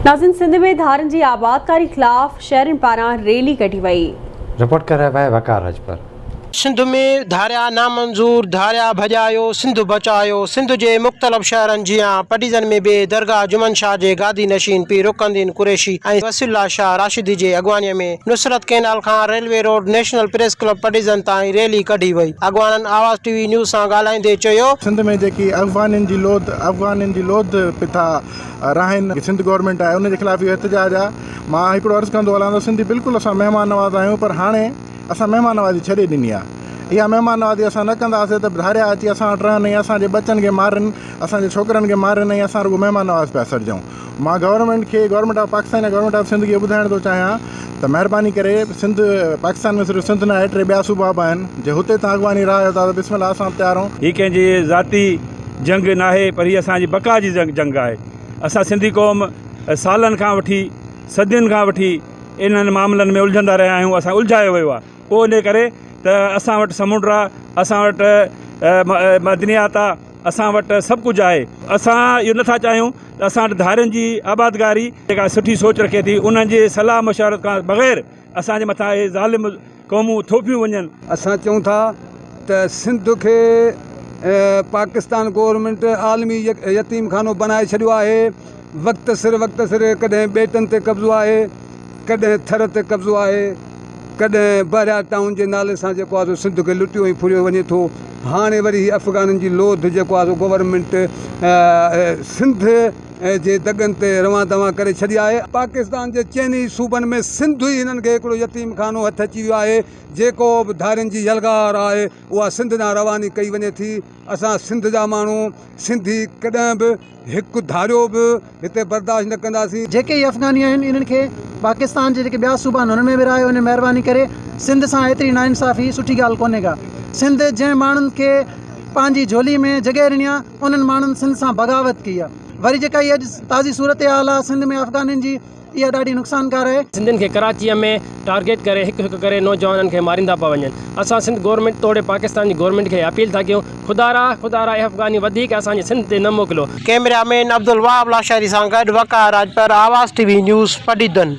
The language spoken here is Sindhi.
ناظرين سنڌ ۾ ڌارين جي آبادڪاري خلاف شهرين پاران ريلي ڪڍي وئي. رپورٽ ڪري رهيو آهي وقار راڄپر. سنڌ ۾ ڌاريا نامنظور، ڌاريا ڀڄايو، سنڌ بچايو، سنڌ جي مختلف شهرن جيان پڊيزن ۾ به درگاهه جمن شاهه جي گادي نشين پير رڪن الدين قريشي ۽ وسيع الله شاهه راشدي جي اڳواڻي ۾ نصرت ڪئنال کان railway road national press club پڊيزن تائين ريلي ڪڍي وئي، اڳواڻن آواز ٽي وي نيوز سان ڳالهائيندي چيو. سنڌ ۾ جيڪي افغانين جي لوڌ افغانين جي لوڌ پٿا رهن سنڌ گورنمينٽ آهي ان جي خلاف اهو احتجاج آهي مان هڪڙو عرض ڪندو هلان ته سنڌي بلڪل اسان مهمان نواز آهيون پر هاڻي اسان مهمان نوازي ڇڏي ڏني آهي اها مهمان نوازي اسان نه ڪنداسي ته ڌاريا اچي اسان وٽ رهن ۽ اسان جي ٻچن کي مارين اسان جي ڇوڪرن کي مارين ۽ اسان رڳو مهمان نواز پيا سڏجون مان گورنمينٽ کي گورنمينٽ آف پاڪستان يا گورنمينٽ آف سنڌ کي ٻڌائڻ ٿو چاهيان ته مهرباني ڪري سنڌ پاڪستان ۾ صرف سنڌ نه آهي ٽي ٻيا صوبا به آهن جي هتي تان اڳواڻي راهيو ٿا ته بسم الله اسان به تيار آهيون. هي ڪنهن جي ذاتي جنگ ناهي پر هي اسان جي بقا جي جنگ آهي. اسان سنڌي قوم سالن کان وٺي صدين کان وٺي انهن معاملن ۾ الجهندا رهيا آهيون اسان الجهايو ويو آهي پوء ان ڪري ته اسان وٽ سمنڊ آهي اسان وٽ معدنيات آهي اسان وٽ سڀ ڪجهه آهي اسان اهو نٿا چاهيون ته اسان وٽ ڌارين جي آبادگاري جيڪا سٺي سوچ رکي ٿي انهن جي صلاح مشورت کان بغير اسان جي مٿان اهي ظالم قومون ٿوپيون وڃن. اسان چئون ٿا ته سنڌ کي پاڪستان گورنمينٽ عالمي يتيم خانو بنائي ڇڏيو آهي وقت سر وقت سر ڪڏهن ٻيٽن تي قبضو آهي ڪڏهن ٿر تي قبضو آهي ڪڏهن بحريا ٽائون جي نالي سان جيڪو آهي سو سنڌ کي لٽيو ۽ ڦريو وڃي ٿو هاڻي وري هي افغانن جي لوڌ جيڪو آهي سو گورنمينٽ سنڌ جي دڳن تي روان دوان ڪري ڇڏي آهي. پاڪستان جي چئن ئي صوبن ۾ سنڌ ئي هنن کي هڪڙو يتيم خانو هٿ اچي ويو آهي، جيڪو به ڌارين جي يلغار آهي اها سنڌ ڏانهن رواني ڪئي وڃي ٿي. اسان سنڌ جا ماڻهو سنڌي ڪڏهن به هڪ ڌاريو به هتي برداشت نه ڪنداسين. جيڪي هي افغاني آهن انهن کي پاڪستان جي جيڪي ٻيا صوبا آهن انهن ۾ ورهايو وڃي مهرباني ڪري سنڌ سان ايتري ناانصافي سٺي ڳالهه ڪونهي ڪا سنڌ جنهن ماڻهن کي پنهنجي جهولي ۾ جڳهه ڏني آهي انهن ماڻهن سنڌ سان بغاوت ڪئي آهي وري جيڪا هي اڄ تازي صورتحال آهي سنڌ ۾ افغانين جي اها ڏاڍي نقصانڪار آهي. سنڌين کي ڪراچيء ۾ ٽارگيٽ ڪري هڪ هڪ ڪري نوجوانن کي ماريندا پيا وڃن اسان سنڌ گورنمينٽ توڙي پاڪستان جي گورنمينٽ کي اپيل ٿا ڪيون خدارا خدارا اهي افغاني وڌيڪ اسان جي سنڌ تي نه موڪليو. ڪئميرا مين عبدالوهاب لاشاري سان گڏ Waqar Rajpar, Awaz T V news, Padidan.